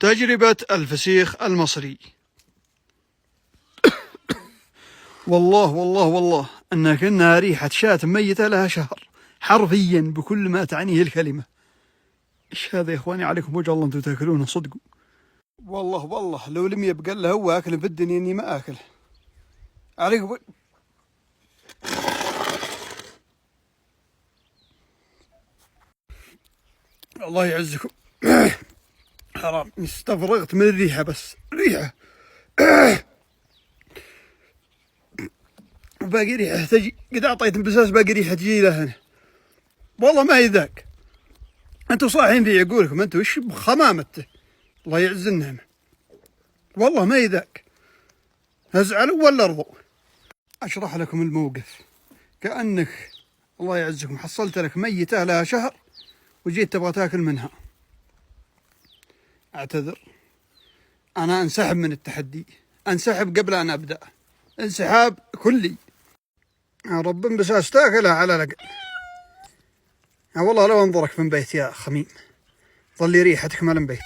تجربة الفسيخ المصري. والله والله والله أن كأنها ريحة شاة ميتة لها شهر، حرفيا بكل ما تعنيه الكلمة. ايش هذا يا اخواني؟ عليكم وجه الله انتم تاكلونه صدقوا. والله والله لو لم يبقى له هو اكل في الدنيا اني ما اكله. عليكم الله يعزكم. حرام استفرغت من الريحة، بس ريحة وباقي ريحة تجي. قد اعطيت بساس باقي ريحة تجي لهنا. والله ما هي ذاك. انتم صاحين في عقولكم انتم، وش بخمامته؟ الله يعز النعمة. والله ما هي ذاك. ازعلوا ولا ارضوا. اشرح لكم الموقف. كأنك الله يعزكم حصلت لك ميتة لها شهر وجيت تبغى تاكل منها. اعتذر، انا انسحب من التحدي، انسحب قبل ان ابدا، انسحاب كلي. يا رب بساس تاكلها على الاقل. يا والله لو انظرك من بيت يا خميم، ظلي ريحتك مال بيت.